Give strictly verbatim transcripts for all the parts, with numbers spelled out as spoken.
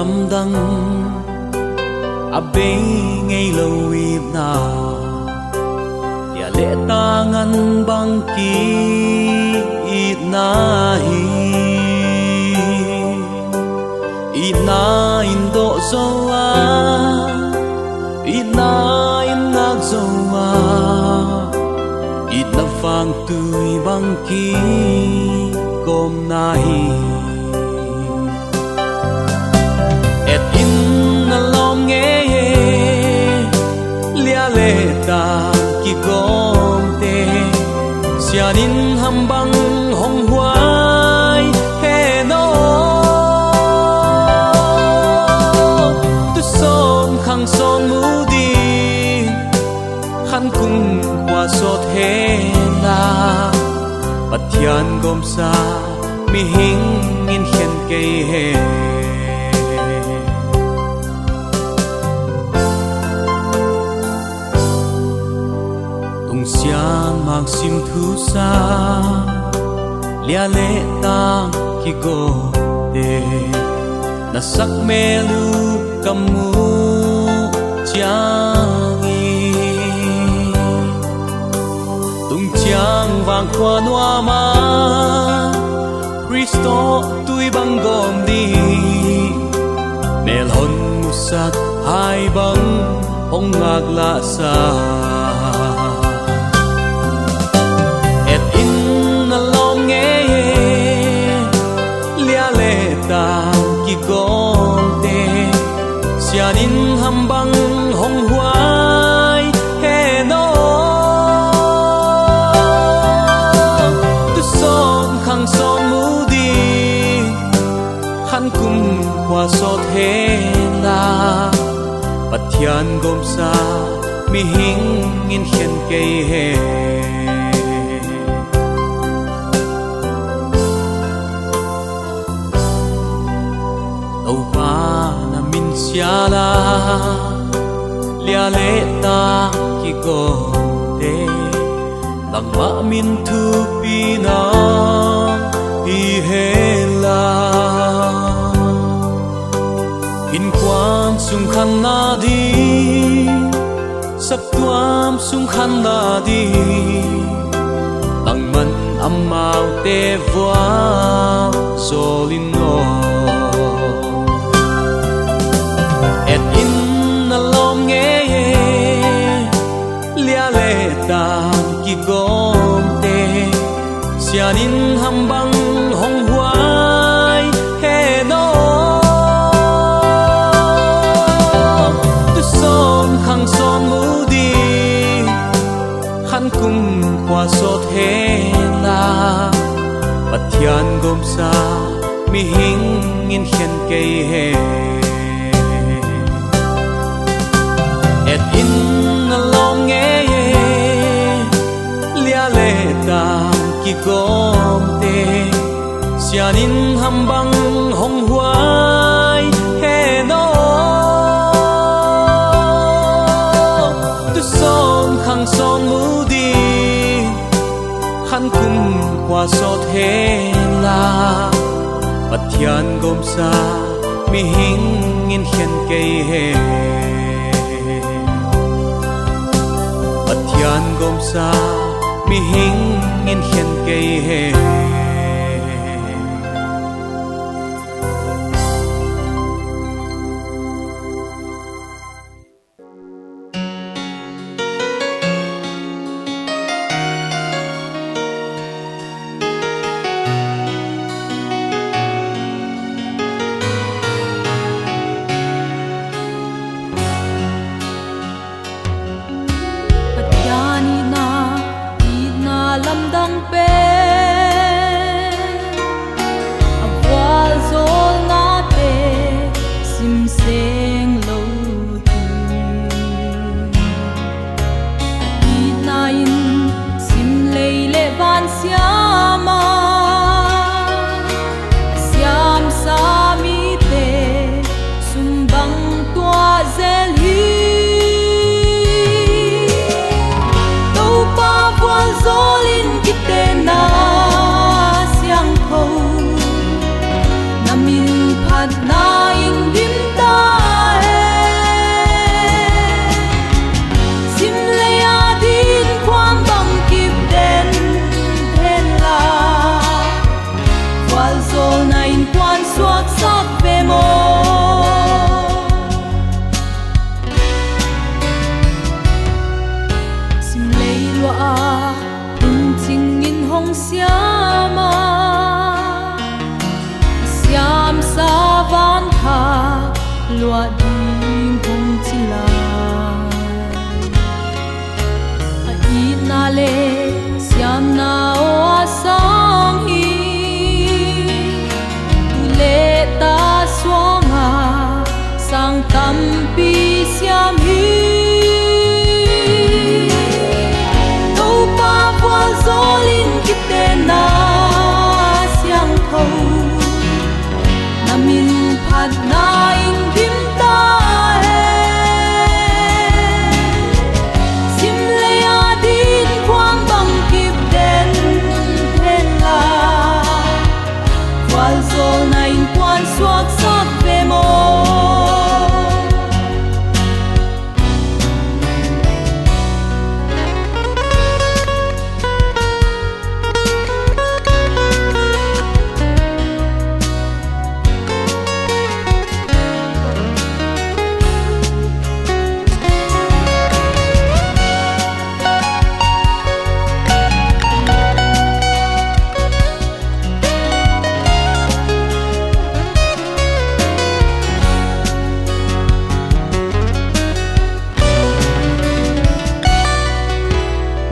Lamdang a bei ngeilou itna, lia leh ta ngan bang ki itna hi. Itna in doh zou a, itna in ngak zou a, itna vang tui bang kikawmna hi. Et in na lawm ngei e, lia leh ta kikawmte, sian in ham bang hong huai hen aw. Tu sawn khang sawn mu ding, khan kum kua sawt hen la, Pathian gawmsa mihing in khen kei hen. Tungsiang mangsim thusa, lia leh ta kigawmte, na sak mel uh ka muh chiang in, tungchiang vang khua nuam a, Khrist tawh tui bang gawm ding, mel hon musak hai bang hong ngak lah sa. Et in na lawm ngei e, lia leh ta kigawmte, sian in ham bang hong huai hen aw. Tu sawn khang sawn mu ding, khan kum kua sawt hen la, Pathian gawmsa mihing in khen kei hen. Toupa na min sial a, lia leh ta kigawmte, bangmah min thupina hi hen la. Innkuan sung khanna ding, saptuam sung khanna ding, bangmah amaute vualzawl in aw. Et in na lawm ngei e, lia leh ta kigawmte, sian in ham bang hong huai hen aw. Tu sawn khang sawn mu ding, khan kum kua sawt hen la, Pathian gawmsa mihing in khen kei hen. Et in na lawm ngei e, lia leh ta kigawmte, sian in ham bang hong huai hen aw. Tu sawn khang sawn mu ding, khan kum kua sawt hen la, Pathian gawmsa mihing in khen kei hen. Pathian gawmsa mihing in khen kei hen. Pathian itna, itna lamdang pen, a vualzawlnate sim seng lou hi. Itna in sim lei leh van siam a, a siamsa mite sum bang tuah zel hi. Toupa vualzawl in kitenna Leh siamna aw a sang hi, tu leh ta suang a sang tampi siam hi. Toupa vualzawlin kitenna siangthou, na min phatna in dim ta hen. Sim lei a din kuam bang kip den hen la, vualzawlna in kuan suaksak ve maw.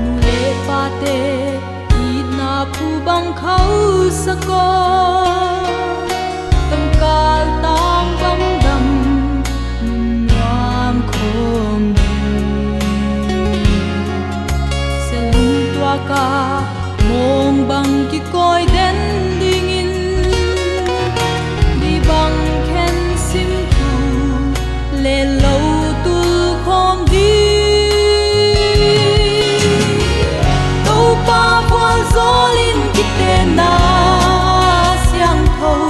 Nu leh pate itna phu bang khausak aw, tangkal tang bang dam nuam khawm ding. Selung tuak a mawng bang kikawi den dingin, di bang khen sim tu leh lou tu khawm di. Toupa vualzawlin kitenna siangthou,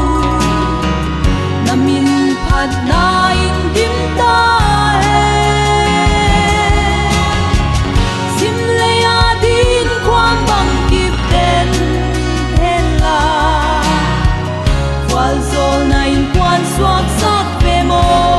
na min phatna in dim ta hen. Sim lei a din kuam bang kip den hen la, vualzawlna in kuan suaksak ve maw.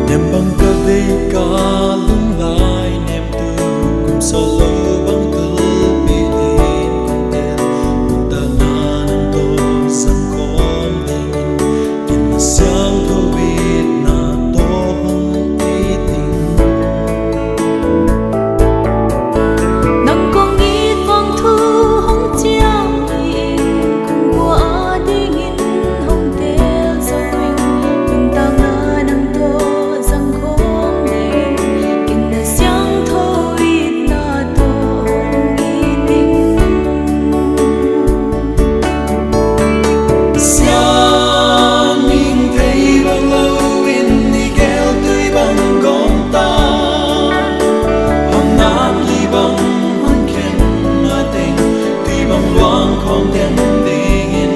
Nem bang ka deih ka lunglai nem tu, kum sawt lou bang tul pi din kum tel, nuntakna nang toh zang khawm dingin, ken na siangthou itna toh hong it ding. Nang kong it bang thu hong chiang in, kum gua a dingin hong tel zou in, nuntakna nang toh zang khawm ding, ken na siangthou itna toh hong it ding. Siangthou thei bang lou in, i gel tui bang gawm ta, hon nam li bang hon khen na teng, tui bang luang khawm den dingin.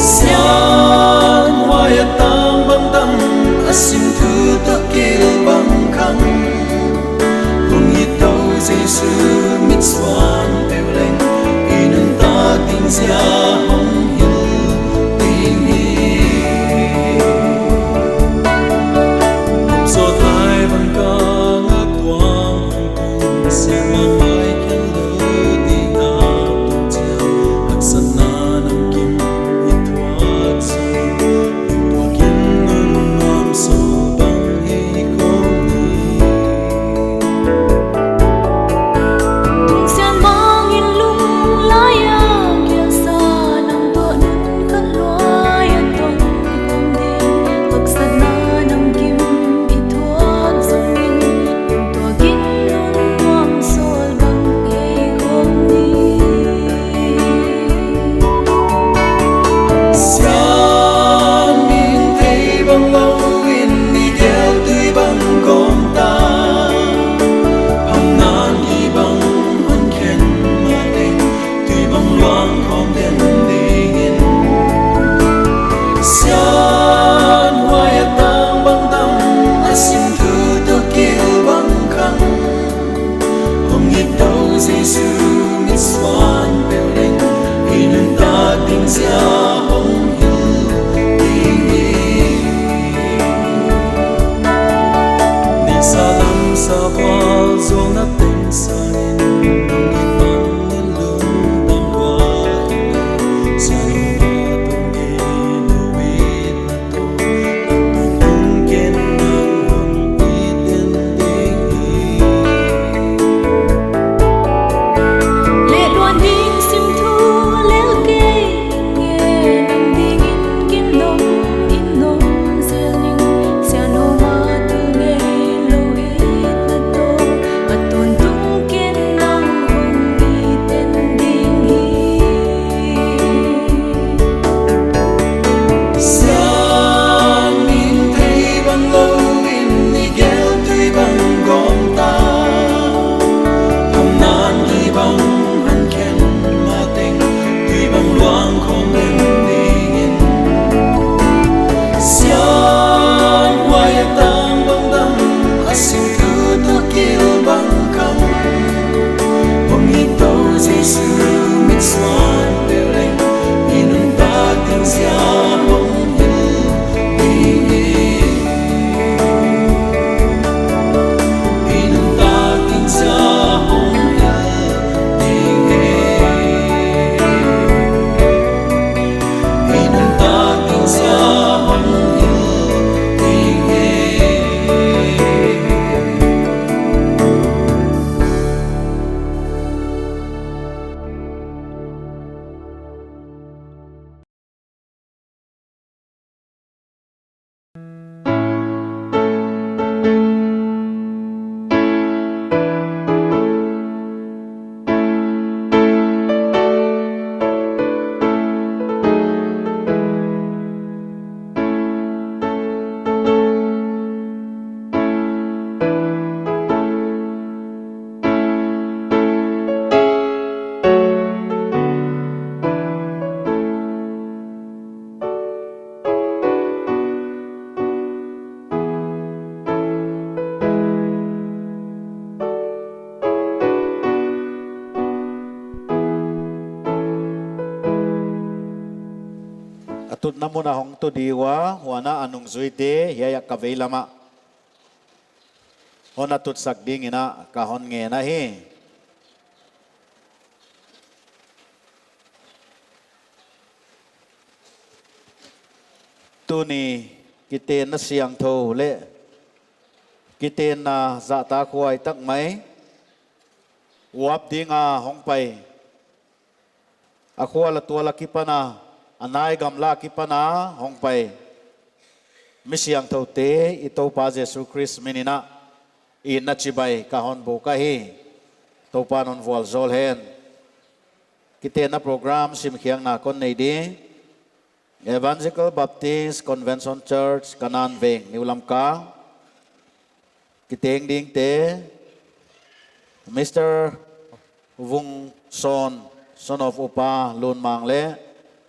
Siangthou huai a tang bang dam, a sim tu toh kil bang khang, hong it tou Jesu mitsuan peuh leng, i nuntak ding zia hong hilh ding hi. Kum sawt lai bang ka ngaktuang hong tung, siangthou mai khen lou ding a tung chiang, haksatna namkim i thuak chiang, lungtuak in nun nuam sawt bang hi khawm ni. Tung sian bangin lunglai a kiasa Ding ziak hong hilh ding hi. Ni sa lam sa val zualna teng sangin, nang kipan in lungdam uai. Siangthou tung in uwi na Siangthou in thei bang lou in, i gel tui bang gawm ta. Thamna in tui bang han khen mateng, tui bang luang khawm leng ding in. Siangthou a tang bang dang, a sing tu tu kil bang kam. Hong hih tou Jesu mitsuan peuh leng, i nuntak ding ziak hong hilh ding hi. I nuntak ding ziak hong hilh ding hi. I nuntak ding ziak hong hilh ding hi. A tutna mun ah hong tu di ua, huan a nungzuite hiai a ka veilam ah hon a tutsak ding in a ka hon ngen ahi. Tuni kitenna siangthou leh kitenna zahtakhuai tak mai uap ding a hong pai, a khual a tual a kipan a, a nai gamla a kipan a hong pai mi siangthoute i Toupa Jesu Khrist min in a itna chibai ka hon buk ahi. Toupa'n hon vualzawl hen. Kitenna program simkhiakna kon nei ding. Evangelical Baptist Convention Church, Kanan Veng, New Lamka. Kiteng dingte, Mister Vung Son, son of Upa Lun Mang leh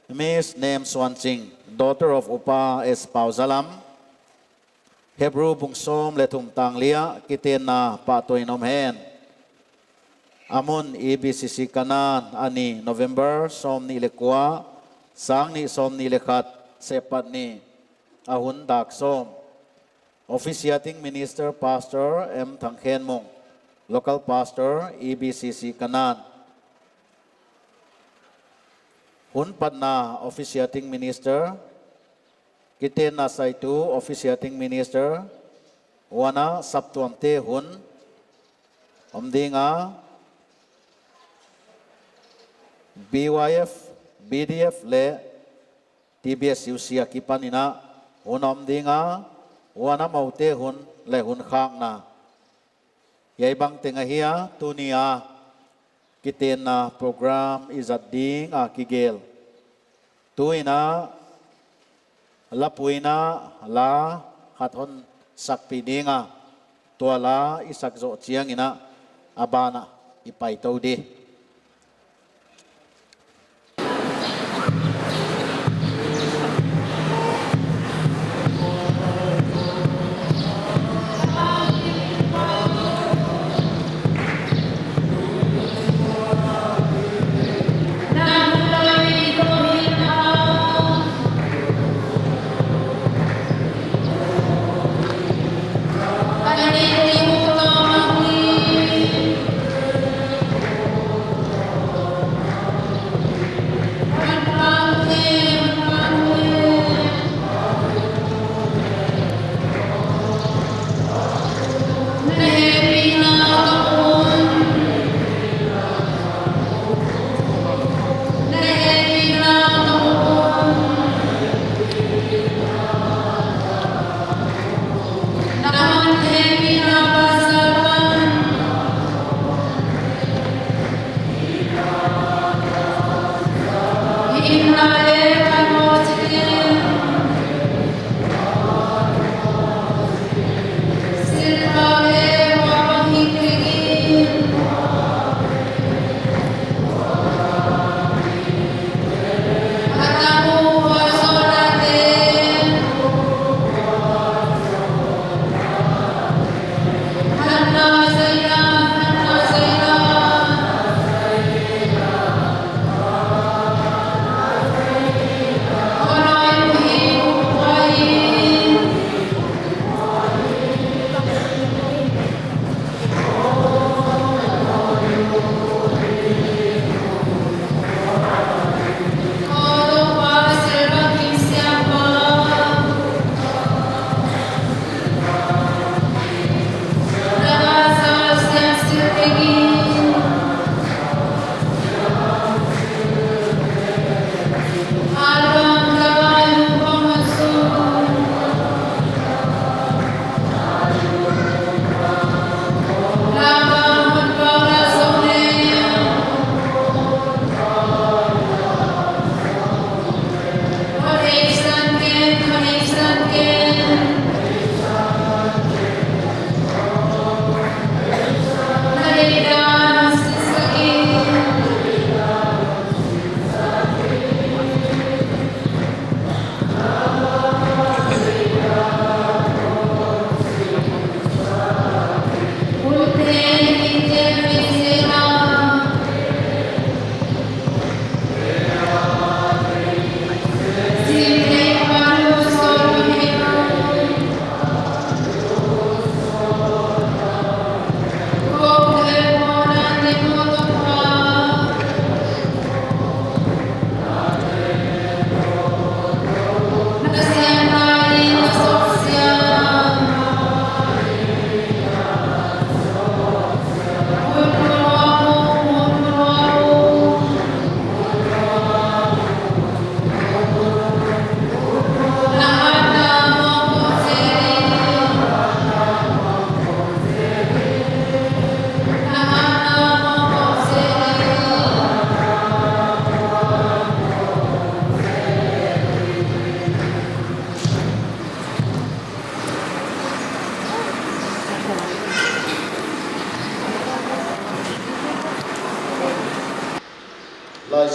Miss Nem Suan Ching, daughter of Upa S Pau Za Lam. Hebrew bung sawm leh thum tang li ah kitenna pahtawi in om hen. A mun, E B C C Kanan, a ni, November sawmnih leh kua, sangnih sawmnih leh khat, Seppatni, a hun dak sawm. Officiating Minister Pastor M Thang Khen Mung, Local Pastor, E B C C Kanan. Hun patna Officiating Minister, kitenna saitu Officiating Minister, huan a saptuamte hun om ding a, B Y F, B D F leh T B S U C a kipan in a hun om ding a, huan a moute hun leh hun khakna. Hiai bang teng ahi a, tuni a kitenna program i zat ding a kigel. Tuin a lapuina la khat hon sakpih ding a, tua la i sak zoh chiangin a, a ban ah i pai tou di.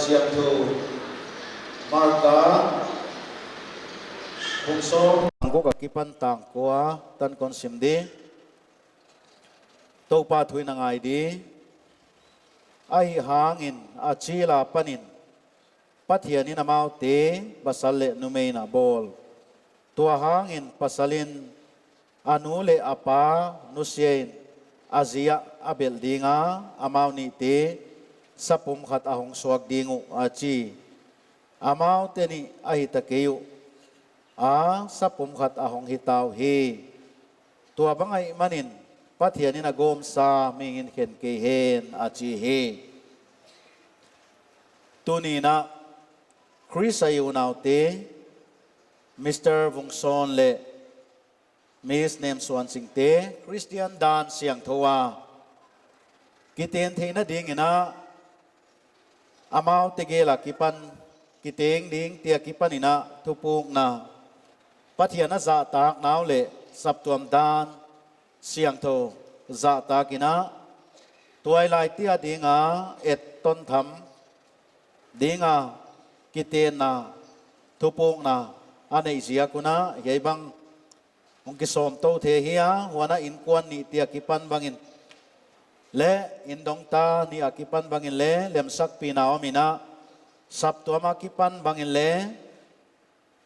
Siangthou Marka bung sawm, tang guk akipan tang kua tan kon sim di. Toupa thu in a ngai di. Ahihhangin a chil apanin Pathianin amaute pasal leh numei in a bawl. Tua hangin pasalin a nu leh a pa nusiain a zi ah a belh dinga, amau nihte sapum khat a hong suak ding uh, a chi. Amaute nih a hita kei uh, a sapum khat a hong hita uhi. Tua bang ahihmanin Pathianin a gawmsa mihingin khen kei hen, a chi hi. Tuni'n a Khrist a unaute, Mister Vungsawn leh Miss Nemsuan Singte, Khristian dan siangthou a kiten theihna dingin a, amaute gel akipan kiteng ding tia kipanin a thupukna, Pathian a zahtakna uh leh saptuam dan siangthou zahtakin a, tuailai tia dinga et tontham dinga kitenna thupukna a neih ziak un a, hiai bang hong kisawm tou thei hi a, huan a innkuan nih tia kipan bangin leh inndongta nih a kipan bangin leh lemsakpihna om in a, saptuam a kipan bangin leh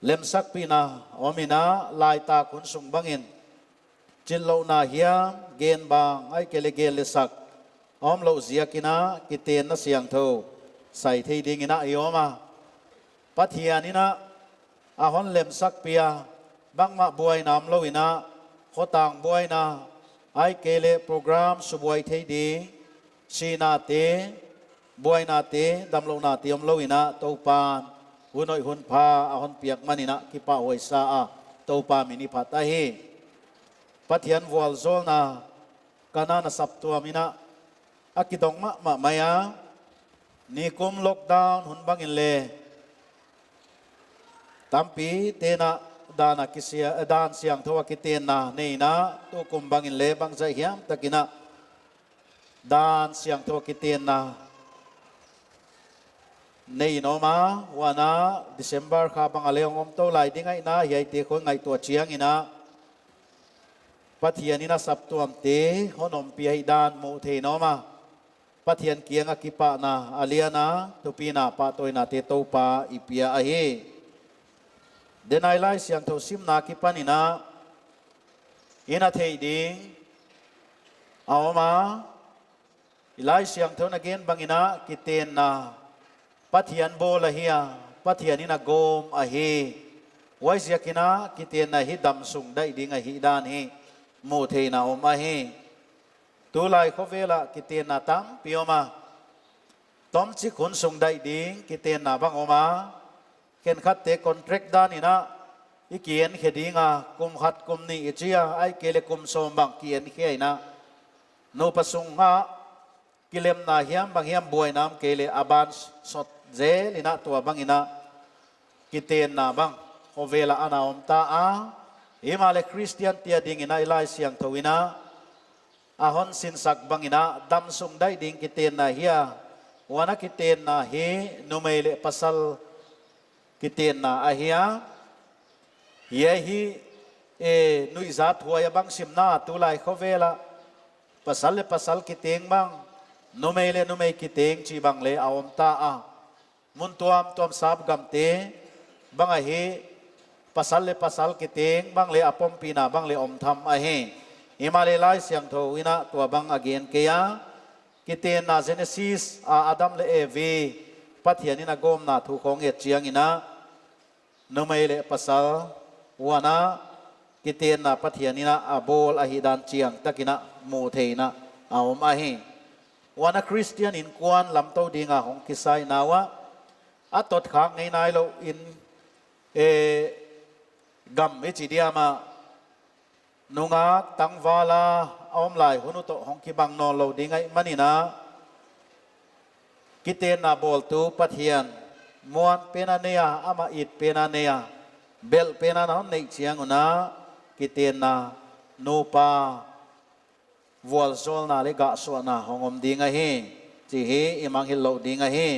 lemsakpihna om in a, laitak hun sung bangin chitlouhna hiam, genbang, ahihkeileh genlesak a omlouh ziakin a kitenna siangthou sai thei dingin a i om a. Pathianin a, a hon lemsakpih a, bangmah buaina omlou in a, khotang buaina, ahihkeileh program subuai thei ding, sinate, buainate, damlouhnate omlou in a, Toupan hun hoih hun pha a hon piak manin a kipahhuai sa a, Toupa min i phat ahi. Pathian vualzawlna Kanaan a saptuam in a, a kidong mahmah mai a, nikum lockdown hun bangin leh tampite'n a dan a kisia, dan siangthou a kitenna nei in a, tukum bangin leh bangzah hiam takin a dan siangthou a kitenna nei in om a, huan a December kha bang a leh hong om tou lai ding ahihna hiaite khong ngaihtuah chiangin a, Pathianin a saptuamte hon ompih ahihdan muh theih in om a, Pathian kiang a kipahna a lian a, thupina pahtawinate Toupa i pia ahi. Denai Laisiangthou simna kipanin a, i na theih ding a om a, i Laisiangthou in a gen bangin a kitenna Pathian bawl ahi a, Pathianin a gawm ahi. Huaiziakin a kitenna hi damsung daih ding ahihdan hi muh theihna om ahi. Tulai khovel ah kitenna tampi om a, tomchik hun sung daih ding kitenna bang om a, khenkhatte contract dan in a i kienkhe ding a, kum khat kum nih i chi a, ahihkeileh kum sawm bang kienkhe in a, nupa sung ah kilemna hiam bang hiam buaina om kei leh a ban sawt zel in a, tua bangin a kitenna bang khovel ah ana om ta a. Himahleh Khristian tia dingin a i Laisiangthou in a a hon sinsak bangin a damsung daih ding kitenna hi a, huan a kitenna hi numei leh pasal kitenna ahi a. Hiai hi, e, nuihzat huai a bang simna, tulai khovel ah pasal leh pasal kiteng bang, numei leh numei kiteng chih bang leh a om ta a. Mun tuamtuam sap gamte bang ahi, pasal leh pasal kiteng bang leh a pompihna bang leh om tham ahi. Himahleh Laisiangthou in a tua bang a gen kei a. Kitenna Genesis a Adam leh Evi Pathianin a gawmna thu khong et chiangin a, numei leh pasal huan a kitenna Pathianin a a bawl ahihdan chiangtakin a muh theihna a om ahi. Huan a Khristian innkuan lamtou dinga hong kisai nawn a, a tot khak ngei nailou in, e, gam i chi diam a, nungak tangval a a om lai hun uh toh hong kibang nawnlou ding ahihmanin a, kitenna bawltu Pathian muanpen a nei a, amah itpen a nei a, belhpen a na hon neih chiang un a, kitenna nupa vualzawlna leh gahsuahna hong om ding ahi, chih hi i mangngilh louh ding ahi.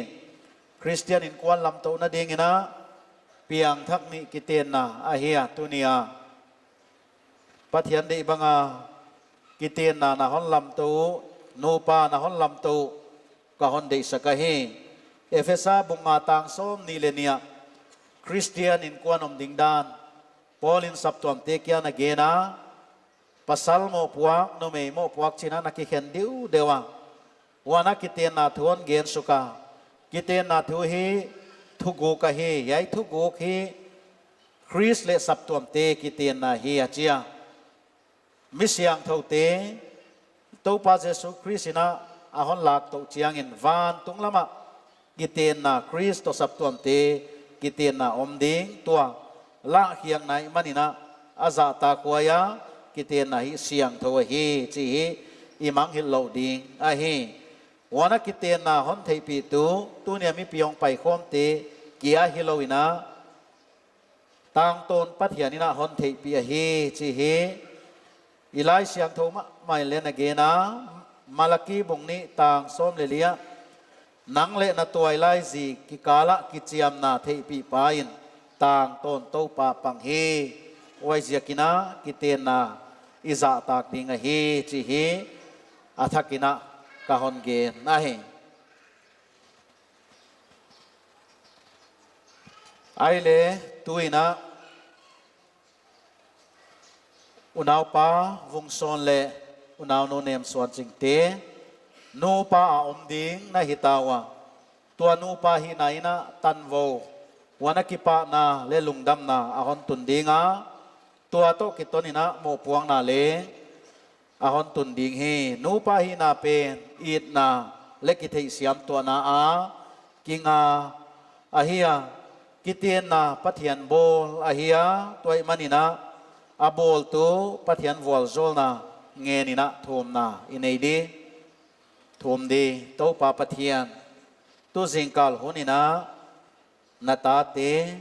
Khristian inkuan lamtohna dingin a piangthak nih kitenna ahi a, tuni a Pathian deih banga kitenna na hon lamtoh uh, nupa na hon lamtoh uh, ka hon deihsak ahi. Efesa bung nga tang sawmnih leh nih ah Khristian inkuan om ding dan Paul in saptuamte kiang a gen a, pasal mohpuak, numei mohpuak chi'n a na kikhen deuhdeuh a, huan a kitenna thu hon gen suk a. Kitenna thu hi thuguk ahi, hiai thuguk hi Khrist leh saptuamte kitenna hi a chi a. Mi siangthoute Toupa Jesu Khrist in a hon lak toh chiangin vantung lam ah kitenna, Khrist toh saptuamte kitenna om ding, tua lahkhiakna ahihmanin a zahtakhuai a, kitenna hi siangthou ahi chih i mangngilh louh ding ahi. Huan a kitenna hon theihpihtu tuni a mipi hong paikhawmte kia hilou in a, tangtawn Pathian in a hon theihpih ahi chih i Laisiangthou mahmah in leng a gen a, Malaki bung nih tang sawm leh li ah, nang leh na tuailai zi kikal ah kichiamna theihpihpa in tangtawn Toupa pang hi. Huaiziakin a kitenna i zahtak ding ahi chih a thakin a ka hon gen ahi. Ahihleh tuin a unaupa Vungsawn leh unaunu Nemsuanchingte nupa a om ding na hita ua, tua nupa hihna in a tanvou, huan a kipahna leh lungdamna a hon tun ding a, tua toh kitonin a mohpuakna leng a hon tun ding hi. Nupa hihna pen itna leh kitheihsiam tuahna a kinga ahi a, kitenna Pathian bawl ahi a, tua ahihmanin a, a bawltu Pathian vualzawlna ngenin a thumna i nei di. Thum di. Toupa Pathian, tu zingkal hun in a na tate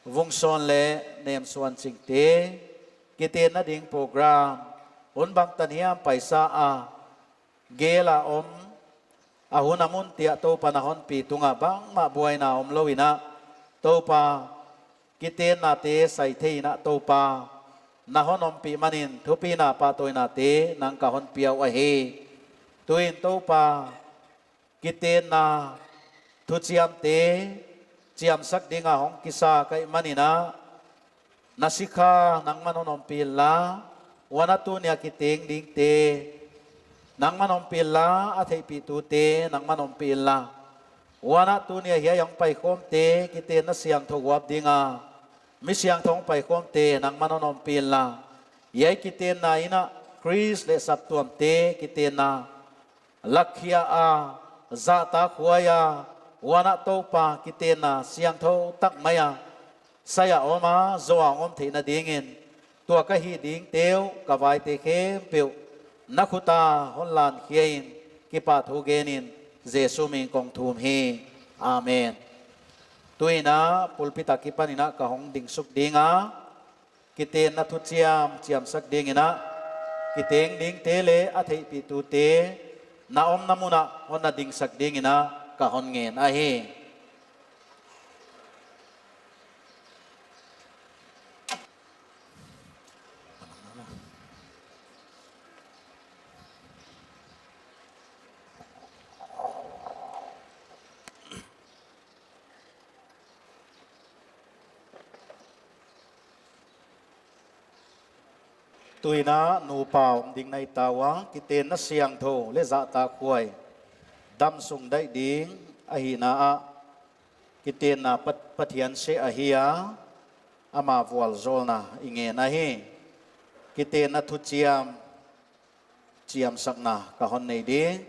Vungsawn leh Nemsuanchingte kitenna ding program hun bangtan hiam paisa a gel a om, a hun a mun tiah Toupa na hon pi tunga bangmah buaina omlou in a, Toupa, kitennate sai thei in a Toupa na hon ompih manin thupina pahtawinate nang ka hon pia uh ahi. Tuin Toupa, kitenna thuchiamte chiamsak dinga hong kisa ka hihmanin a, na sikha nangman hon ompih inla, huan a tuni a kiteng dingte nangman ompih inla, a theihpihtute nangman ompih inla, huan a tuni a hiai hong paikhawmte kitenna siangthou huap dinga mi siangthou hong paikhawmte nangman hon ompih inla, hiai kitenna in a Khrist leh saptuamte kitenna lakkhia a, zahtakhuai a, huan a Toupa kitenna siangthou tak mai a, sai a om a, zou a om theihna dingin, tua ka hih dingte uh, ka vaite khempeuh na khut a hon lankhia in, kipahthu genin Jesu min kong thum hi. Amen. Tuin a pulpit akipanin a ka hong dingsuk ding a, kitenna thuchiam chiamsak dingin a, kiteng dingte leh a theihpihtute na omna mun ah hon na dingsak dingin a ka hon ngen ahi. Tuin a nupa om ding na hita ua, kitenna siangthou leh zahtakhuai damsung daih ding ahihna ah, kitenna Pat-, Pathian seh ahi a, ama vualzawlna i ngen ahi. Kitenna thuchiam chiamsakna ka hon nei di.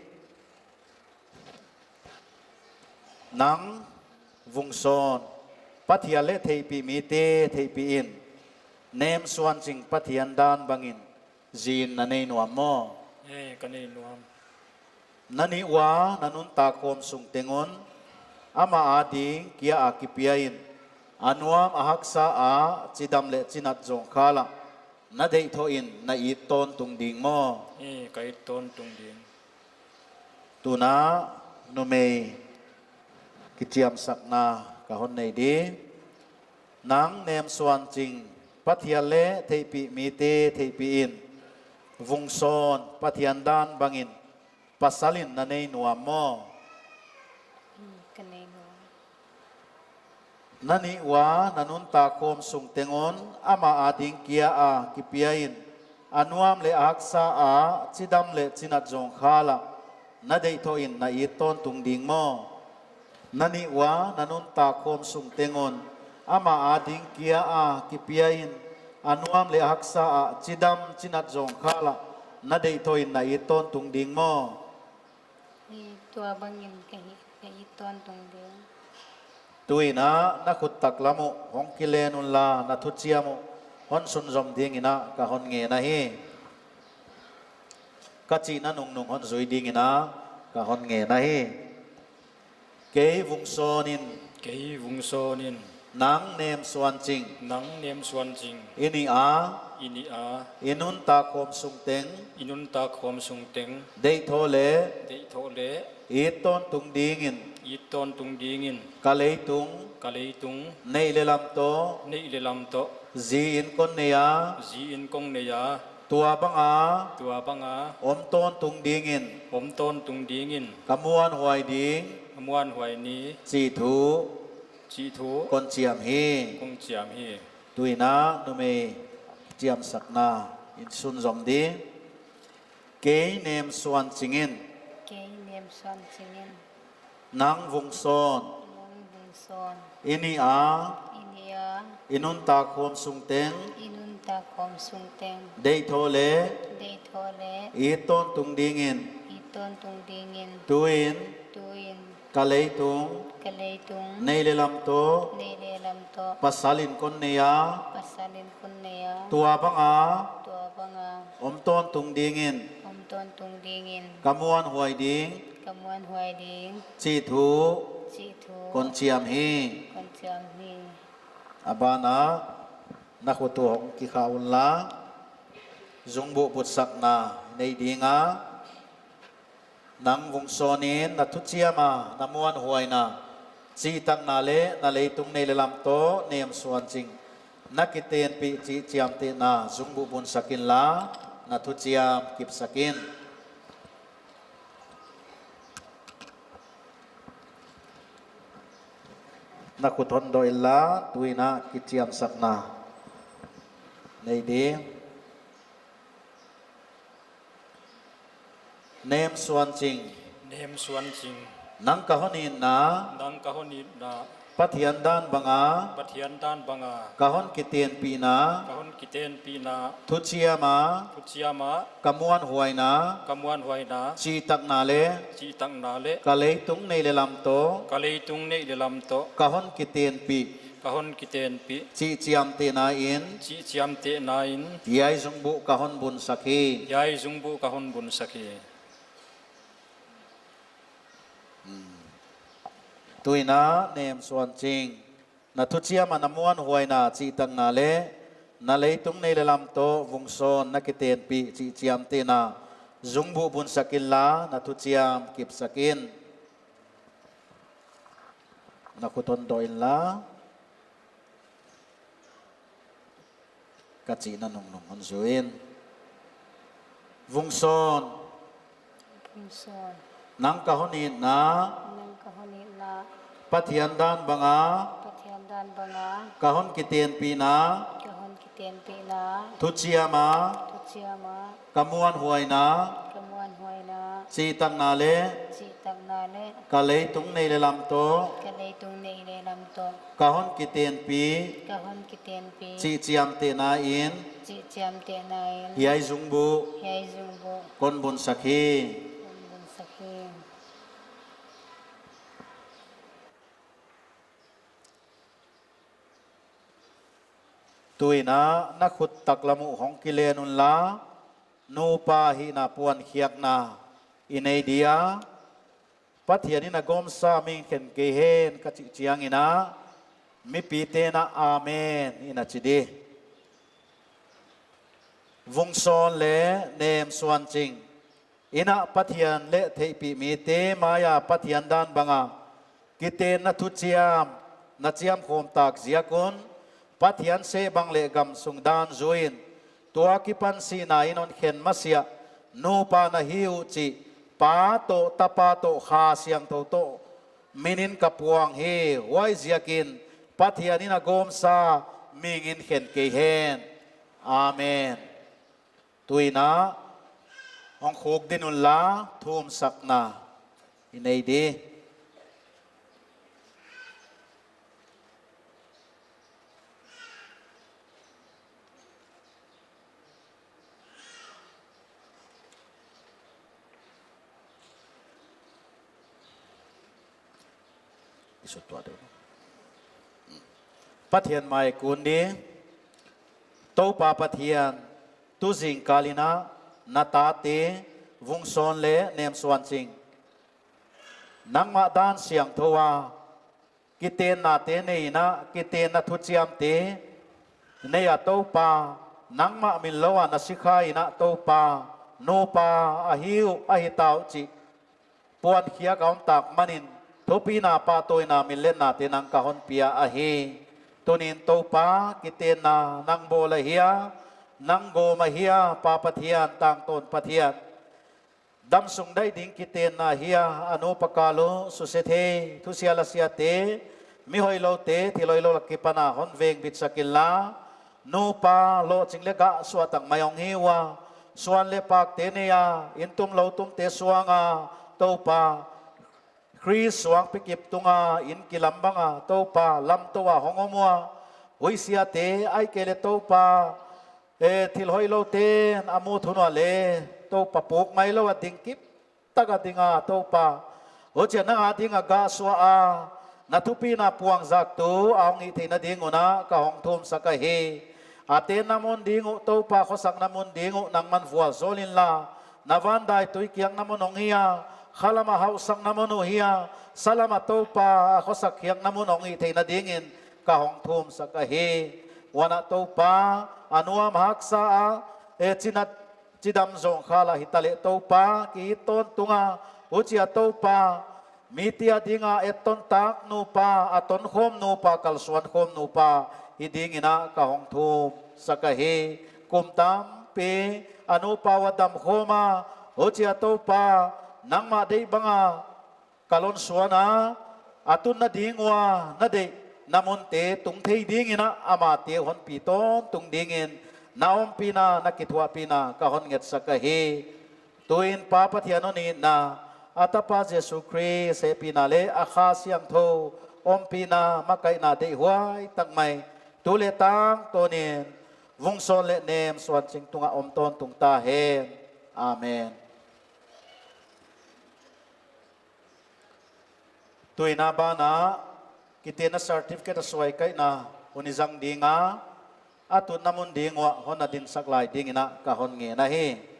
Nang Vungsawn, Pathian leh theihpih mite theihpih in, Nemsuanching Pathian dan bangin zin na nei nuam maw? Eh, ka nei nuam. Na nih ua na nuntak khawm sung teng un, ama ading kia a kipia in, a nuam a haksa a chidam leh chinat zawngkhal ah na deih thoh in na it tawntung ding maw? Eh, ka it tawntung ding. Tuin a numei Kichiamsakna ka hon nei di. Nang Nem Suan Ching, Pathian leh theihpih mite theihpih in, vung sawn Pathian dan bangin pasal in na nei nuam maw? Hmm, ka nei nuam. Na nih ua na nuntak khawm sung teng un amah ading kia a kipia in, a nuam leh a haksa a chidam leh chinat zawngkhal ah na deih thoh in na it tawntung ding maw? Na nih ua na nuntak khawm sung teng un amah ading kia a kipia in, a nuam leh a haksa a chidam chinat zawngkhal ah na deih thoh in na it tawntung ding maw? Hi, tua bangin ka hi, ka it tawntung ding. Tuin ah na khut taklam uh hong kilen unla, na thuchiam uh hon sunzom dingin ah ka hon ngen ahi. Ka chihna nungnung hon zui dingin ah ka hon ngen ahi. Kei vung sawn in. Kei vung sawn in. Nang Nem Suan Ching. Nang Nem Suan Ching. I nih a. I nih a. I nuntak khawm sung teng. I nuntak khawm sung teng. Deih thoh leh. Deih thoh leh. It tawntung dingin. It tawntung dingin. Ka leitung. Ka leitung. Neih leh lam toh. Neih leh lam toh. Zi in kon nei a. Zi in kon nei a. Tua banga. Tua banga. Om tawntung dingin. Om tawntung dingin. Ka muanhuai ding. Ka muanhuai ni. Chih thu. Chih thu. Kon chiam hi. Kon chiam hi. Tuin ah numei chiamsakna in sunzom di. Kei Nem Suan Ching in. Kei Nem Suan Ching in. Nang vung sawn. Nang vung sawn. I nih a. I nih a. I nuntak khawm sung teng. I nuntak khawm sung teng. Deih thoh leh. Deih thoh leh. It tawntung dingin. It tawntung dingin. Tuin. Tuin. Ka leitung. Ka leitung. Neih leh lam toh. Neih leh lam toh. Pasal in kon nei a. Pasal in kon nei a. Tua banga. Tua banga. Om tawntung dingin. Om tawntung dingin. Ka muanhuai ding. Ka muanhuai ding. Chih thu. Chih thu. Kon chiam hi. Kon chiam hi. A ban ah na khut uh hong kikhah unla. Zungbuh bunsakna nei ding a. Nang vung sawn in na thuchiam a na muanhuaina, chihtakna leh na leitung neih leh lam toh Nem Suan Ching na kitenpih chih chiamtehna zungbuh bunsak inla, na thuchiam kipsak in. Na khut hon doh inla, tuin ah kichiamsakna nei di. Nem Suan Ching. Nem Suan Ching. Nang ka hon itna. Nang ka hon itna. Pathian dan banga. Pathian dan banga. Ka hon kitenpihna. Ka hon kitenpihna. Thuchiam a. Thuchiam a. Ka muanhuaina. Ka muanhuaina. Chihtakna leh. Chihtakna leh. Ka leitung neih leh lam toh. Ka leitung neih leh lam toh. Ka hon kitenpih. Ka hon kitenpih. Chih chiamtehna in. Chih chiamtehna in. Hiai zungbuh ka hon bunsak hi. Hiai zungbuh ka hon bunsak hi. Hmm. Tuin ah Nem Suan Ching, na thuchiam a na muanhuaina chihtakna leh na leitung neih leh lam toh vung sawn na kitenpih chih chiamtehna zungbuh bunsak inla, na thuchiam kipsak in. Na khut hon doh inla. Ka chihna nungnung hon zui in. Vung sawn. Vung sawn. Nang ka hon itna. Nang ka hon itna. Pathian dan banga. Pathian dan banga. Ka hon kitenpihna. Ka hon kitenpihna. Thuchiam a. Thuchiam a. Ka muanhuaina. Ka muanhuaina. Chihtakna leh. Chihtakna leh. Ka leitung neih leh lam toh. Ka leitung neih leh lam toh. Ka hon kitenpih. Ka hon kitenpih. Chih chiamtehna in. Chih chiamtehna in. Hiai zungbuh. Hiai zungbuh. Kon bunsak hi. Kon bunsak hi. Tuin ah na khut taklam uh hong kilen unla, nupa hihna puankhiakna i nei dia. Pathian in a gawmsa mihing khen kei hen ka chih chiangin ah, mipite'n ah amen in a chi di. Vung sawn leh Nem Suan Ching in ah Pathian leh theihpih mite maia Pathian dan banga kitenna thuchiam na chiamkhawm tak ziak un, Pathian seh bang leh gam sung dan zui in, tua kipan sihna in hon khen masiah nupa na hi uh chih Pa toh, Tapa toh, Kha Siangthou toh min in ka puang hi. Huaiziakin Pathian in a gawmsa ming in khen kei hen. Amen. Tuin a hong khuk ding unla, thumsakna i nei di. Pathian mai kun di. Toupa Pathian, tu zingkal in a na tate Vungsawn leh Nemsuanching, nangmah dan siangthou a kitennate nei in a, kitenna thuchiamte nei a Toupa, nangmah min lou a na sikha in a Toupa, nupa ahi uh, ahi ta uh chih puan khiak a om tak manin, thupina pahtawina min lennate nang ka hon pia ahi. Tuni'n Toupa, kitenna nang bawl ahi a, nang gawm ahi a, Pa Pathian, tangtawn Pathian. Damsung daih ding kitenna ahi a, a nupa kal uh susiathei, thusia lasiate, mi hoihloute, thil hoihlou lak kipan a hon vengbitsak inla, nupa lohching leh gah suahtak mai hong hi ua, suan leh pakte nei a, inn tum lou tumte suang a, Toupa, Khrist suangpi kip tung a inn kilam bang a, Toupa, lamtou a hong om ua, huaisiate, ahihkeileh Toupa, e, thil hoihloute'n a muh thunua leh, Toupa, puk mailou a ding kip tak a ding a, Toupa, huchia nang a ding a gah suah a, na thupina puangzaktu a hong hih theihna ding un a ka hong thumsak ahi. A tenna mun ding uh, Toupa, khosakna mun ding uh nangman vualzawl inla, na van dai tui kiakna mun hong hi a, khalam a hauhsakna mun uh hi a, salam a Toupa a khosak khiakna mun hong hih theihna dingin ka hong thumsak ahi. Huan a Toupa, a nuam haksa a, e, china chidam zawngkhal a hitaleh Toupa, ki-it tawntung a, huchia Toupa, mite a ding a etton tak nupa, a tonkhawm nupa, kalsuan khawm nupa hi dingin a ka hong thumsak ahi. Kum tampi a nupa uh a damkhawm a, huchia Toupa, nangmah deih bang a kal hon suan a, a tunna ding ua na deihna munte tung thei dingin a amate honpi tawntung dingin na ompihna, na kithuahpihna ka hon ngetsak ahi. Tuin Pa Pathian hon itna, a Tapa Jesu Khrist hehpihna leh a Kha Siangthou ompihna, makaihna deihhuai tak mai, tu leh tangtawnin Vungsawn leh Nemsuanching tungah om tawntung ta hen. Amen. Tuin a ban ah, kitenna certificate a suaikaihna hun i zang ding a, a tutna mun ding uah hon na dinsak lai dingin a ka hon ngen ahi.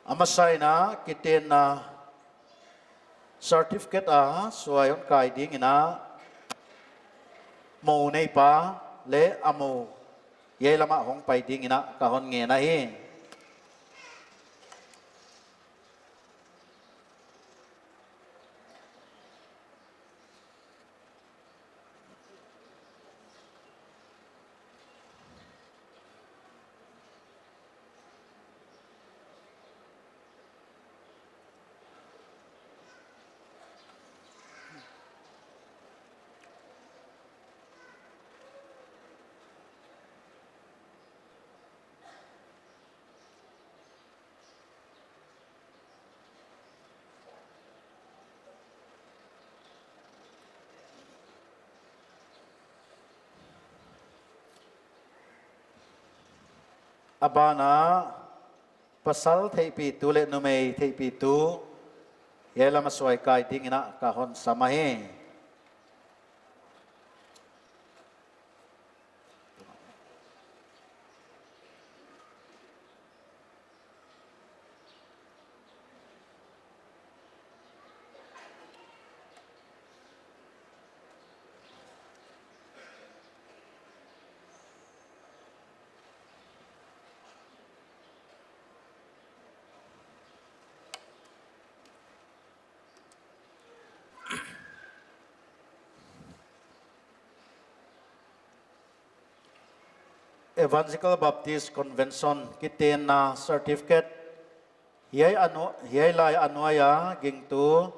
A masa in a kitenna certificate a suai hon kai dingin a, mou neipa leh a mou hiai lam ah hong pai dingin a ka hon ngen ahi. A ban ah, pasal theihpihtu leh numei theihpihtu hiai lam a suai kai dingin a ka hon sam ahi. Evangelical Baptist Convention kitenna certificate, hiai a nu-, hiai lai a nuai a gingtu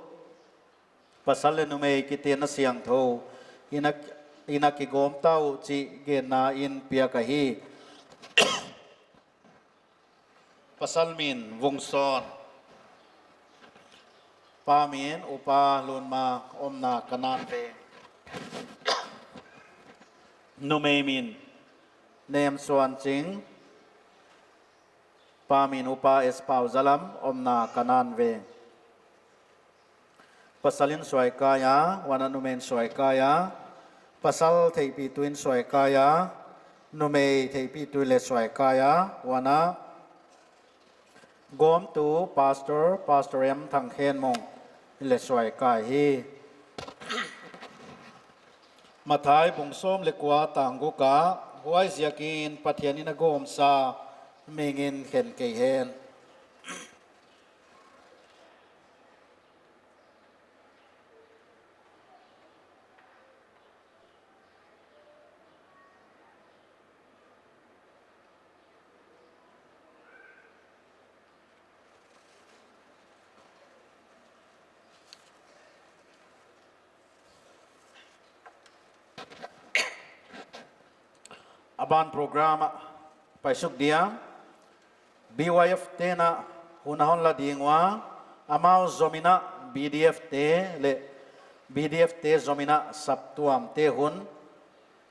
pasal leh numei kitenna siangthou in a, in a kigawm ta uh chih genna in piak ahi. Pasal min Vungsawn. Pa min Upa Lunma, omna Kanan Veng. Numei min Nemsuanching. Pa min Upa S Pauzalam, omna Kanan Veng. Pasal in suaikai a, huan a numei in suaikai a. Pasal theihpihtu in suaikai a, numei theihpihtu in leng suaikai a, huan a gawmtu Pastor, Pastor M Thangkhenmung in leng suaikai hi. Mathai bung sawm leh kua tang guk ah, huaiziakin Pathian in a gawmsa mihing in khen kei hen. A ban program ah paisuk dia, B Y F te'n a hun a hon la ding ua, amau zom in a B D F te leh B D F te zom in a saptuamte hun,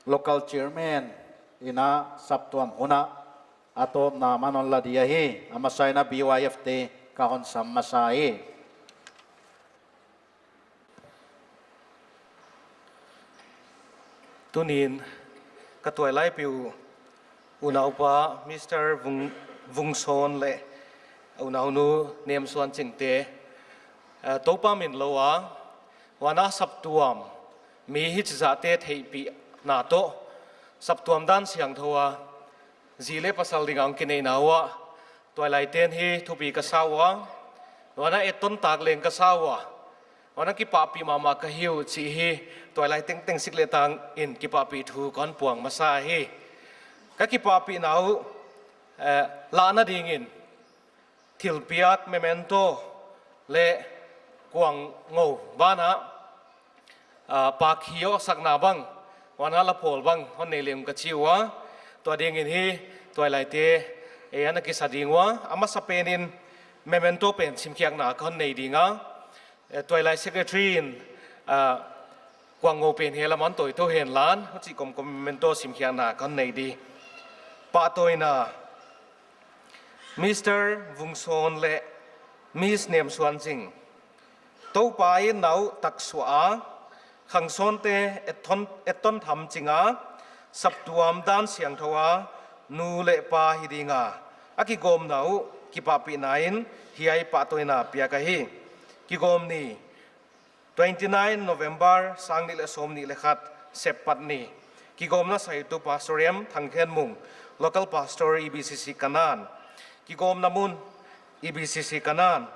local chairman in a saptuam hun a a tawpna man hon la di ahi. A masa in a B Y F te ka hon sam masa hi. Tuni'n ka tuailai pi uh unaupa Mister Vung, Vungsawn leh unaunu Nemsuanching te, eh, Toupa min lou a, huan a saptuam mi hichizahte theihpihna toh saptuam dan siangthou a zi leh pasal ding a hong kineihna uah, tuailaite'n hi thupi ka sa ua, huan a etton tak leng ka sa ua, huan a kipahpih mahmah ka hi uh chih hi tuailai tengteng sik leh tang in kipahpih thu ka hon puang masa hi. Ka kipahpihna uh, eh, lahna dingin thilpiak memento leh kuangngou banah, ah, pakhiohsakna bang, huan a lapawl bang hon nei leng ka chi ua, tua dingin hi tuailaite, eh, ana kisa ding ua, a masapen in memento pen simkhiakna ka hon nei ding a, eh, tuailai secretary in, ah, kuangngou pen hiai lam ah hon toi tou hen lan, huchi kawmkawm memento simkhiakna ka hon nei di. Pahtawina, Mister Vungsawn leh Miss Nemsuanching, Toupa in na uh taksuah a, khangsawnte etton, etton tham ching a, saptuam dan siangthou a nu leh pa hi ding a, a kigawmna uh kipahpihna in hiai pahtawina piak ahi. Kigawm ni, twenty nine November, sang nih leh sawmnih leh khat, Seppat ni. Kigawmna saitu Pastor M Thangkhenmung, Local Pastor, E B C C Kanan. Kigawmna mun, E B C C Kanan.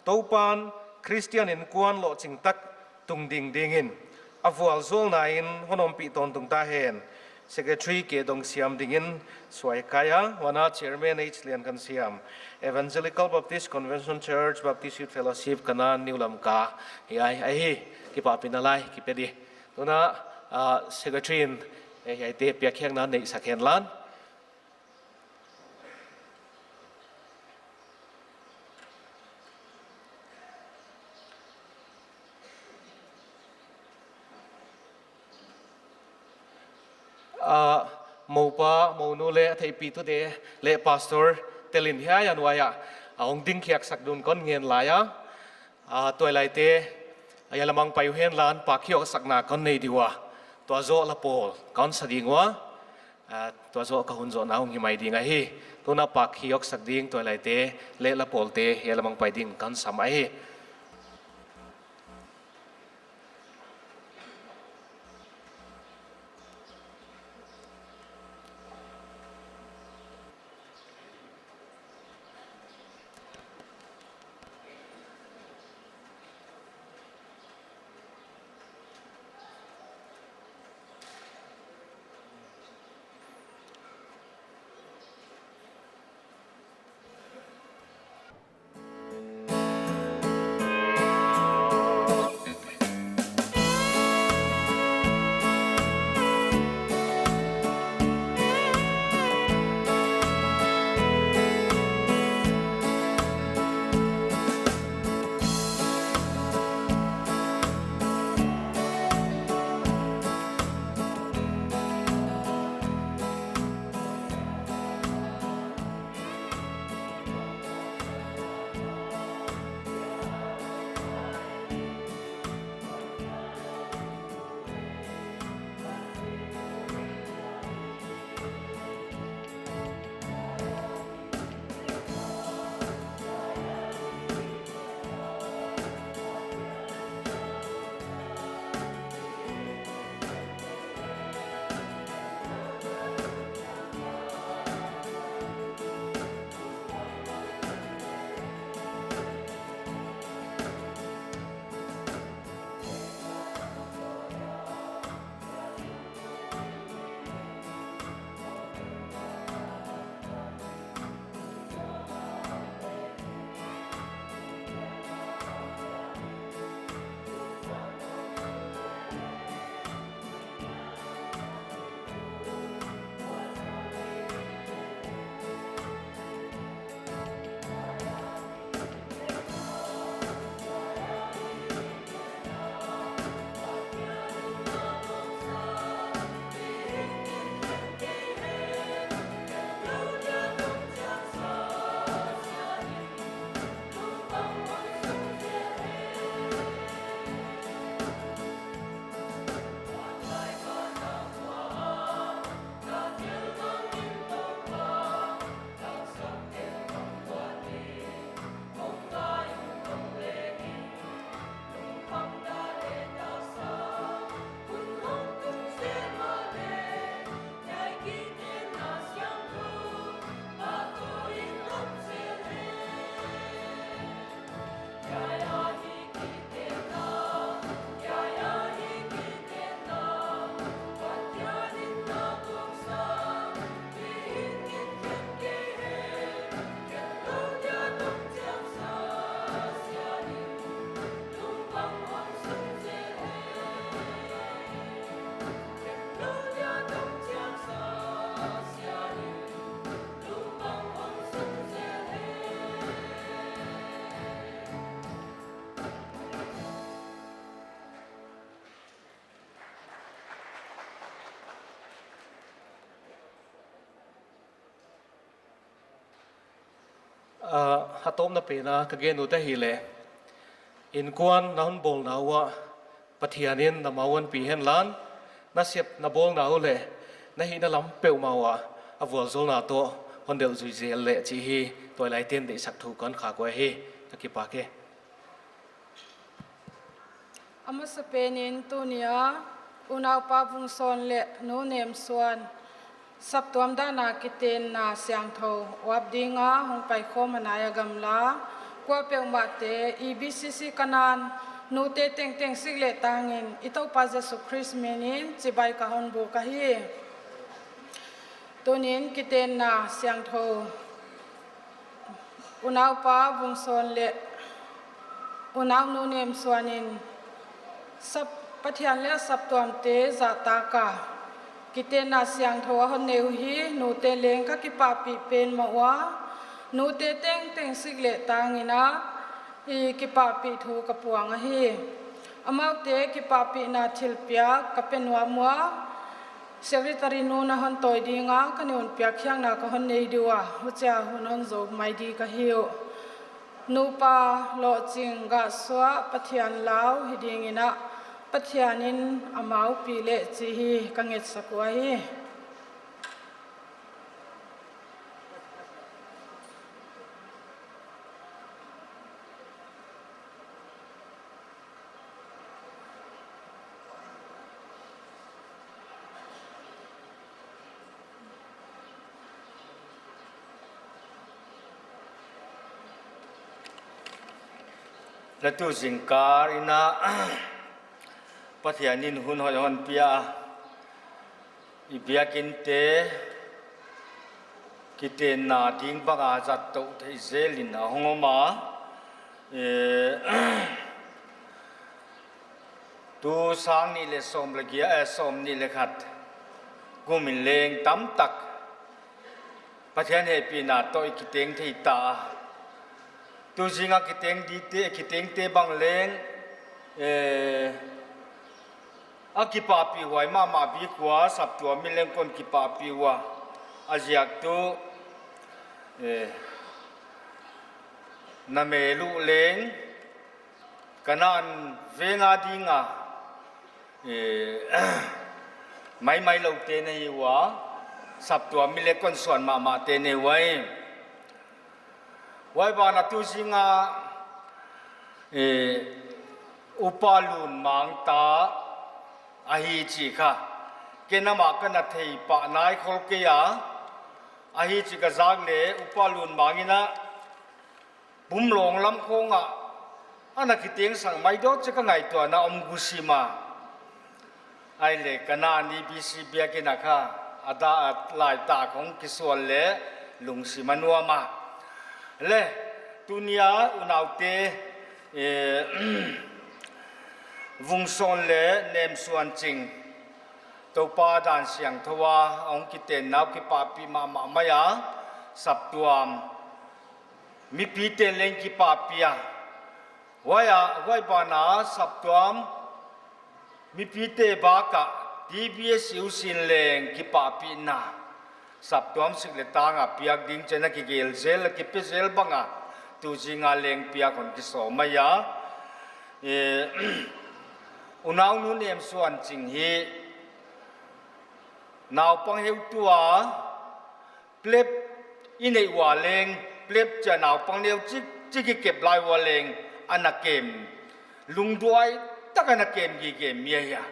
Toupa'n Christian innkuan lohching tak tung ding dingin a vualzawlna in hon ompih tawntung ta hen. Secretary K Dongsiam dingin suaikai a, huan a Chairman H Liankansiam, Evangelical Baptist Convention Church, Baptist Youth Fellowship, Kanan, New Lamka, hiai ahi, kipahpihna lai kipe di. Tuna, ah, Secretary in, eh, hiaite piakkhiakna neihsak hen lan. Ah, moupa, mounu leh a theihpihtute leh pastor tel in hiai a nuai ah a hong dingkhiaksak ding un kon ngen lai a. Ah, tuailaite, ah, hiai lam ah hong pai uh hen lan, pakhiohsakna kon nei di ua. Tua zoh lapawl kon sa ding ua. Ah, tua zoh ka hun zohna hong hi mai ding ahi. Tuna pakhiohsak ding tuailaite leh lapawlte hiai lam ah hong pai ding kon sam ahi. Ah, a tawpna pen a ka gen ut ahihleh, innkuan na hon bawlna uah Pathian in na ma uah pi hen lan, na sep na bawlna uh leh na hihna lam peuhmah uah a vualzawlna toh hon delh zui zel leh chih hi, tuailai ten deihsak thu kon khak uh ahi. Ka kipak e. A masapen in tuni a unaupa Vungsawn leh nu Nemsuan saptuam dan a kitenna siangthou uap ding a hong paikhawm a nai a gamla kuapeuhmahte, E B C C Kanaan nute tengteng sik leh tang in i Toupa Jesu Khrist min in chibai ka hon buk ahi. Tuni in kitenna siangthou unaupa Vungsawn leh unaunu Nemsuan in sap-, Pathian leh a saptuamte zahtak a kitenna siangthou a hon nei uh hi nute leng ka kipahpih pen mah ua, nute tengteng sik leh tang in a i kipahpih thu ka puang ahi. Amaute kipahpihna thilpiak ka pe nuam ua, Secretary nu na hon tawi ding a ka nunpiak khiakna ka hon nei di ua, huchia hun hon zou mai di ka hi uh. Nupa lohching gah suah Pathian lau hi ding in a, Pathian in amau pi leh chih hi ka ngetsak uh ahi. Latu zingkal in a Pathian in hun hoih hon pia, i biakinn te kitenna ding bang a zat tou thei zel in a hong om a. Eh, tu sang nih leh sawm leh giat, eh, sawm nih leh khat kum in leng tamtak Pathian hehpihna toh i kiteng thei ta a. Tu zing a kiteng dite, kitengte bang leng, eh, a kipahpih huai mahmah bik ua, saptuam mi leng kon kipahpih ua. A ziak tu, eh, na mel uh leng Kanaan veng a ding a, eh, maimai loute na hi ua, saptuam mi leng kon suan mahmahte na hi ua. Huai ban a tu zing a, eh, Upa Lunmang ta ahi chih kha ken amah ka na thei pah nai khol kei a, ahi chih ka zak leh Upa Lunmang in a Pumlong lam khong ah ana kiteng sang mai deuh chih ka ngaihtuahna om gusim a. Ahihleh Kanaan E B C biakinn a kha a da a laitak hong kisual leh lungsim a nuam a. Leh tuni a unaute, eh, Vungsawn leh Nemsuan Ching, Toupa dan siangthou a hong kitenna uh kipahpih mahmah mai a, saptuam mipite leng kipahpih a. Huai a, huai ban a saptuam mipite bak ah T B S U sin leng kipahpihna saptuam sik leh tang a piak ding chih a kigel zel, a kipe zel bang a tu zing a leng piak hon kisawm mai a. Eh, unaunu Nemsuan Ching hi naupang heutu a, plep i neih ua leng, plep chih a naupang neu chik chik i kep lai ua leng ana kem, lungduai tak a ana kem gige mi ahi a.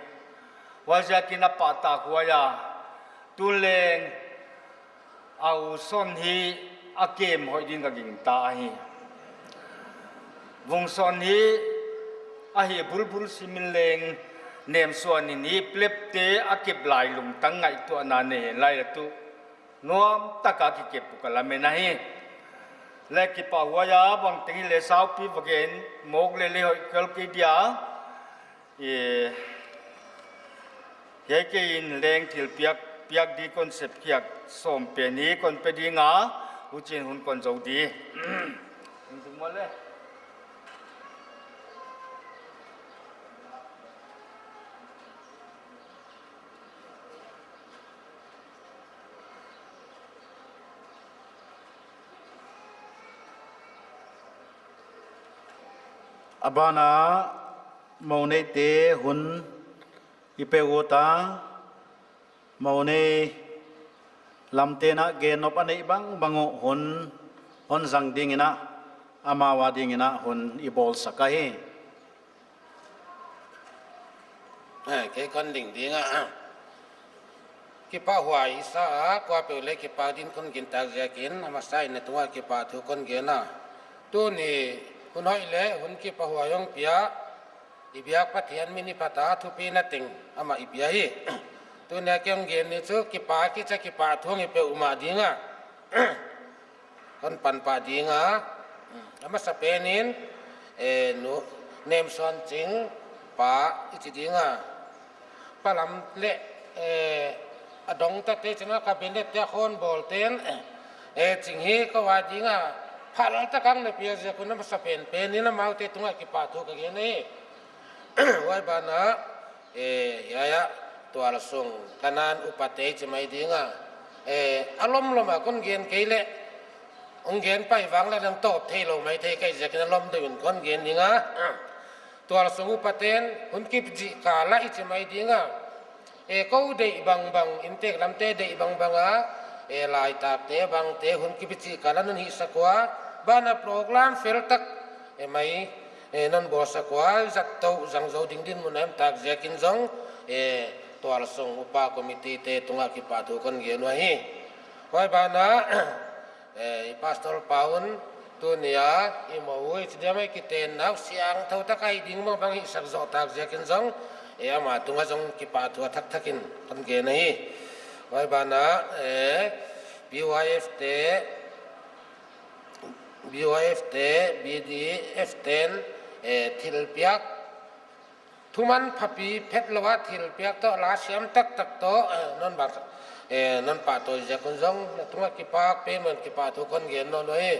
Huaiziak in a pahtak huai a, tun leng a u Sawn hi a kem hoih din ka gingta ahi. Vungsawn hi a hih bulbul sim in leng, Nemsuan in hi plepte a kep lai lungtang ngaihtuahna nei lai a tu nuam tak a kikep uh ka lamen ahi. Leh kipahhuai a bangteng hileh saupi va gen mawk leh leng hoih kei dia. Eh, hiai kei in leng thilpiak, piak di kon sep khiak sawm pen hi kon pe ding a, huchiin hun kon zou di. Hing tung maw leh. A ban ah mouneite hun i pe ut a, mounei lamte'n a gen nop a neih bangbang uh hun hon zang dingin a, amau a dingin a hun i bawlsak ahi. Eh, kei kon ding ding a. Kipahhuai i sa a, kuapeuh leh kipak ding kon gintak ziakin, a masa in na tungah kipahthu kon gen a. Tuni hun hoih leh hun kipahhuai hong pia, i biak Pathian min i phat a, thupina teng amah i pia hi. Tuni a kei hong gen ni chu kipak kichi a, kipahthu hong i pe uh mah ding a. Kon pan pah ding a, a masa pen in, eh, nu, Nemsuanching pa i chi ding a. Pa lam leh, eh, a dong tate china cabinet te a khonbawl ten, eh, Ching hi kou a ding a, phal tak a hong na pia ziak un a masa pen pen in amaute tungah kipahthu ka gen hi. Huai ban ah, eh, hiai a tualsung Kanan upate i chi mai ding a. Eh, a lomlom a kon gen kei leh, hong gen pai vang leh nang tawp theilou maithei ka hih ziakin a lom deuh in kon gen ding a. Tualsung upate'n hun kipzih kal ah i chi mai ding a. Eh, kou deih bangbang, inntek lamte deih bangbang a, eh, laitakte bangte hun kipzih kal ah non hihsak ua, ban ah program fel tak, eh, mai, eh, non bawlsak ua, zat tou zang zou ding dinmun a om tak ziakin zong, eh, tualsung upa committee te tungah kipahthu kon gen uhi. Huai ban ah, eh, i pastor pa un tuni a i moh uh i chi diam a, i kitenna uh siangthou tak a hih ding bangbang hihsak zoh tak ziakin zong, eh, ama tungah zong kipahthu a thakthak in kon gen ahi. Huai ban ah, eh, B Y F te, B Y F te, B D F te'n, eh, thilpiak, thuman phapi phetlou a thilpiak toh, la siam taktak toh, eh, non bang, eh, non pahtawi ziak un zong, na tungah kipak pen un kipahthu kon gen nawn uhi.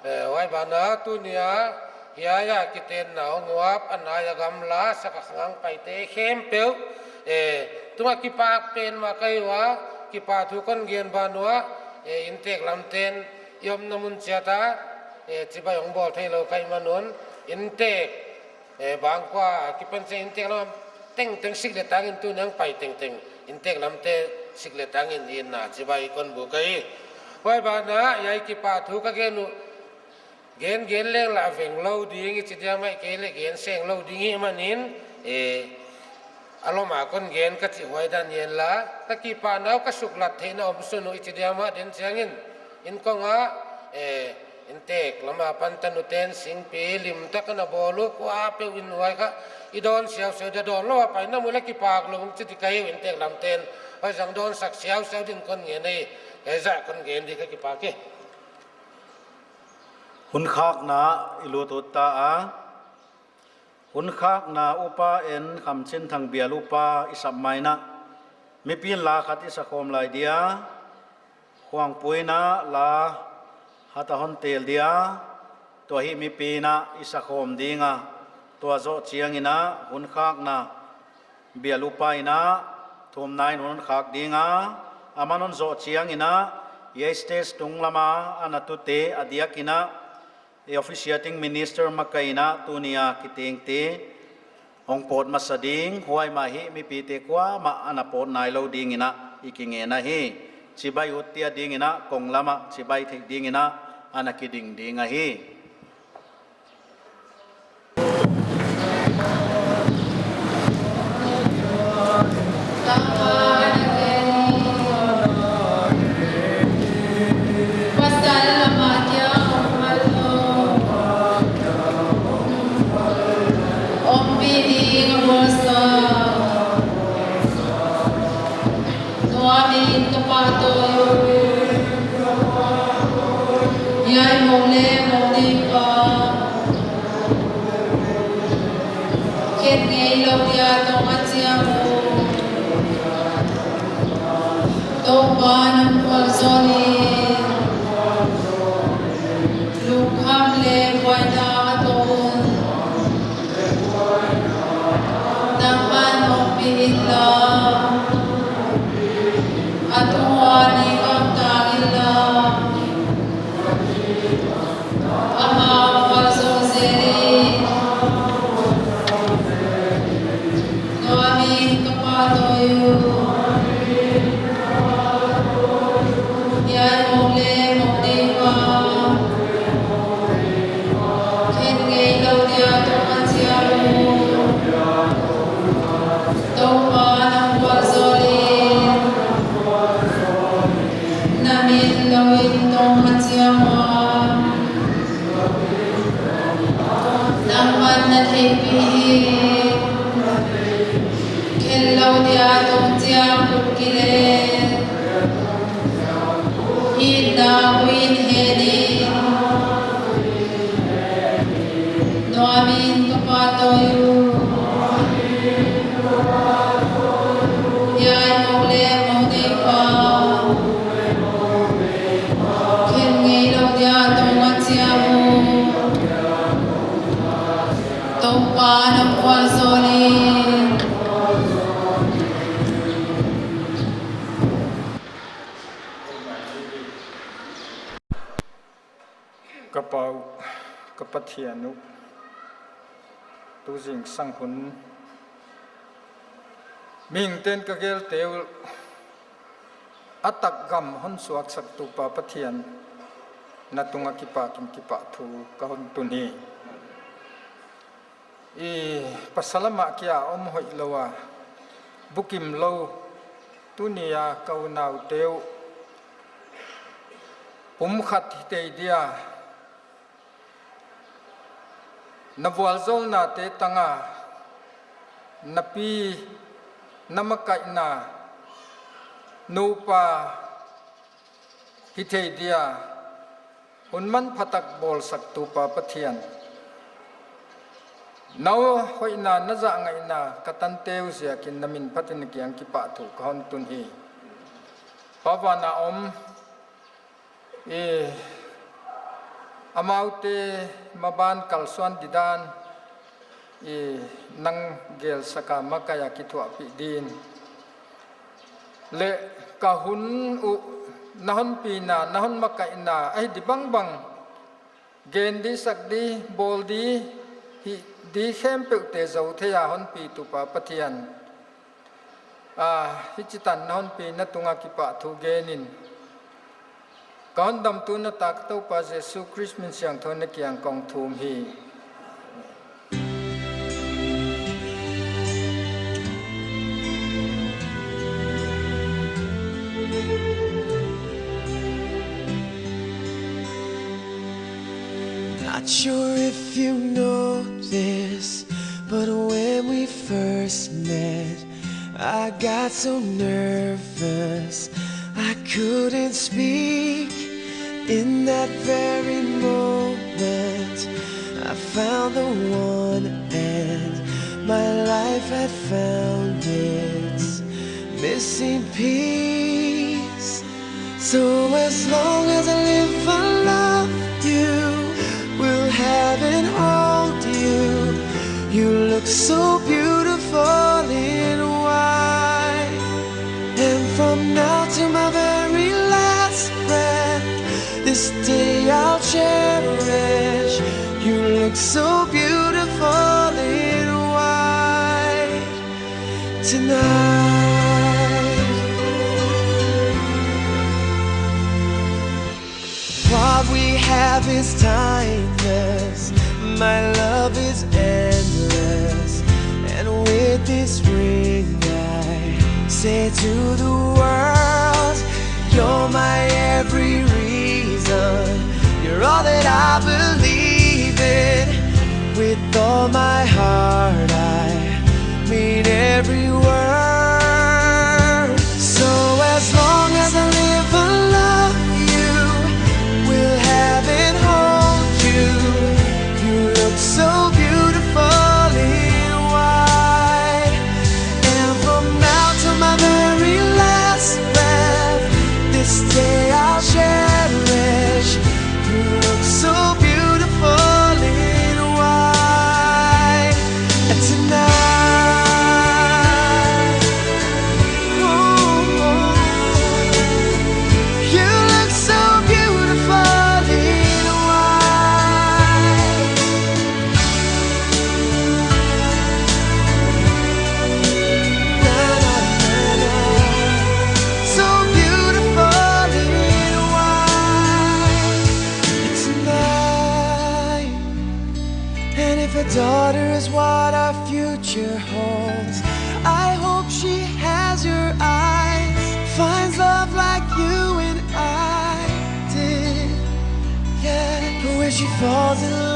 Eh, huai ban ah tuni a, hiai a kitenna hong uap, a nai a gamla, sak a khang a paite khempeuh, eh, tungah kipak pen mah ka hi ua, kipahthu kon gen ban ua, eh, inntek lamte'n i omna mun chiat ah, eh, chibai hong bawl theilou ka hih man un, inntek, eh, bangkua kipan se inntek lam tengteng sik leh tang in, tuni a hong pai tengteng inntek lamte sik leh tang in i na chibai kon buk ahi. Huai ban ah hiai kipahthu ka gen uh, gen gen leng lah veng lou ding i chi diam a, i kei leh gen seng lou ding i hih man in, eh, a lom a kon gen ka chih huai dan hi hen la, ka kipahna uh ka suklat theihna omsun uh i chi diam a, den chiang in, in kong ah, eh, inntek lam a pan tanute'n singpi lim tak a na bawl uh, kuapeuh in huai kha i dawn siausiau di a, dawn lou a pai na mu leh kipak lou chi di ka hi uh, inntek lamte'n huai zang dawnsak siausiau din kon gen hi. Huai zah kon gen di, ka kipak hi. Hun khakna i lut ut ta a. Hun khakna upa en Khamchinthang bial upa i sap mai in a, mipi'n la khat i sakhawm lai dia, khuangpui in a la khat a hon tel dia, tua hi mipi'n a i sakhawm ding a, tua zoh chiang in a hun khakna bial upa in a thumna in hun khak ding a, aman hon zoh chiang in a, hiai stage tunglam a ana tute a diak in a, eh, officiating minister makaih in a tuni a kitengte hong pawt masa ding, huai mah hi mipite kuamah ana pawt nailou ding in a i kingen ahi. Chibai ut te ading in a konglam ah chibai theih ding in a ana kiding ding ahi. Hiai mou leh mou nei pa, khen ngeilou dia tong a chiang uh, Toupa'n hon vualzawl in, lungkham leh buaina a tawh un. Nangman ompih inla, a tung ua nih bang tang inla, amah vualzawl zel in, Toh uh. Hiai mawk leh mawk ding pa, khen ngeilouh dia tong a chiam uh. Toupa nang vualzawl in, na min lou in tong a chiam a. Nangman na theihpih in, khenlou dia tong chiam uh kileh, hinna uh in hen in. Nuam in ka Pa toh uh. Hiai mawk leh mawk ding pa, khen ngeilouh dia tong a chiam uh. Toupa nang vualzawl in. Ka Pa uh, ka Pathian uh, tu zingsang hun mihingte'n ka gelte uh a tak gam hon suaksak Toupa Pathian, na tungah kipak in kipahthu ka hon tun hi. I pasal amah kia om hoihlou a, bukim lou, tuni a ka unaute uh pumkhat hi thei dia, na vualzawlnate tang a, na pi, na makaihna, nupa hi thei dia hun manphatak bawlsak Toupa Pathian, na hoihna, na zahngaihna ka tante uh ziakin na min phat in na kiang kipahthu ka hon tun hi. Pa van a om, i, amaute maban kalsuan didan, i, nang gelsak a, makaih a kithuahpih din leh ka hun uh na hon pina, na hon makaihna ahi di bangbang, gen di, sak di, bawl di, hih di khempeuhte zou thei a hon pi Toupa Pathian, a, hichi tan na hon pi na tungah kipahthu gen in, ka hon damtu na tak Toupa Jesu Khrist min siangthou in na kiang kong thum hi. Not sure if you know this, but when we first met, I got so nervous I couldn't speak. In that very moment, I found the one, and my life had found its missing piece. So as long as I live, I love you, will have and hold you. You look so beautiful in white. And from now to my very last breath, this day I'll cherish. You look so beautiful in white tonight. What we have is timeless. My love is endless. And with this ring, I say to the world, you're my every reason. You're all that I believe in. With all my heart, I mean every word. So as long as I live, I love you, will have and hold you. You look so beautiful in white. And from now to my very last breath, this day I'll cherish. You look so beautiful in white tonight. Thousand